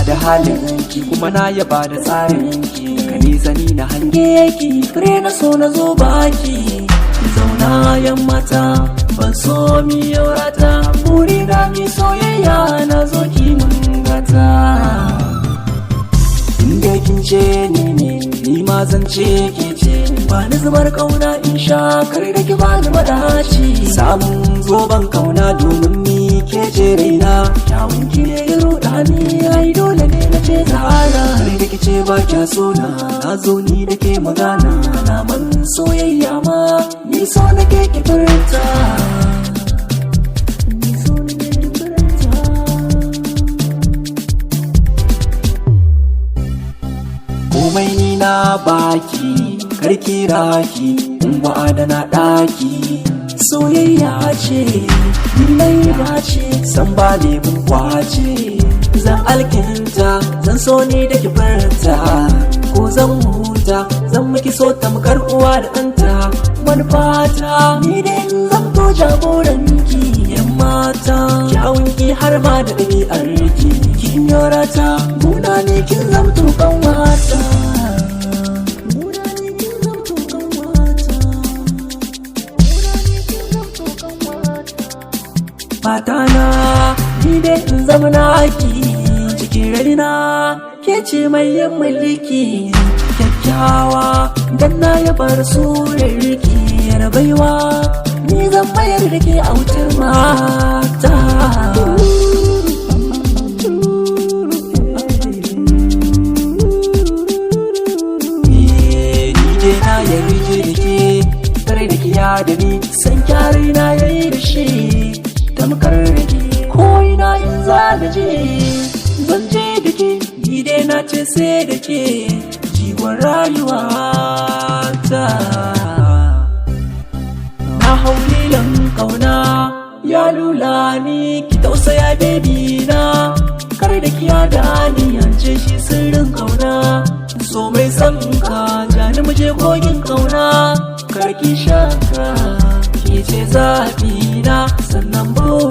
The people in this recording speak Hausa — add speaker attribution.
Speaker 1: da halinki, kuma na yaba da tsarinki. Ka nisa ni na hange ki, fure na so na zo baki. Zauna yan mata, ban so mi yaurata, buri na mi soyayya, na zo ki mun gata. Inda kin ce ni ne, ni ma zan ce ke ce. Ba ni zubar kauna in sha, kar da ki ba ni madaci. Samun zoben kauna, domin ni ke ce raina. Kyawun ki ne ya ruɗa ni, ai dole ne na ce Zara. Kar da ki ce ba kya so na, na zo ni da ke magana. Kalaman soyayya ma, ni so na ke ki furta. Ni so na ke ki furta. Komai ni na baki, karki raki in ba adana daki. Soyayya ce ni mai dace, san ba lemun kwace. Zan alkinta, zan so ni da ki furta, ko zan huta, zan miki so tamkar uwa da ɗanta. Manufata ni da in zamto jagoranki, yan mata. Kyawunki har ma da ɗabi'arki, kin yorata guna ne, kin zamto kanwata. Guna ne, kin zamto kanwata. Guna ne, kin zamto kanwata. Fata na ni dai in zama naki, cikin raina ke ce mai yin mulki. Kyakkyawa dan na yabar surarki, yar baiwa, ni zan mayar da ke autar mata. Ni dai na yarje da ke, tare da kiya da ni, san kyare na yayi da shi tamkar da ke. Ko ina in za na je, zan je da ke. Ni dai na ce sai da ke, jigon rayuwa ta. Na hau lilon kauna ya lula ni, ki tausaya baby na, kar da kiya da ni, yance shi sirrin kauna. So mai son ka, jani muje kogin kauna, kar ki shaka, ki ce zaɓi na, sannan buri.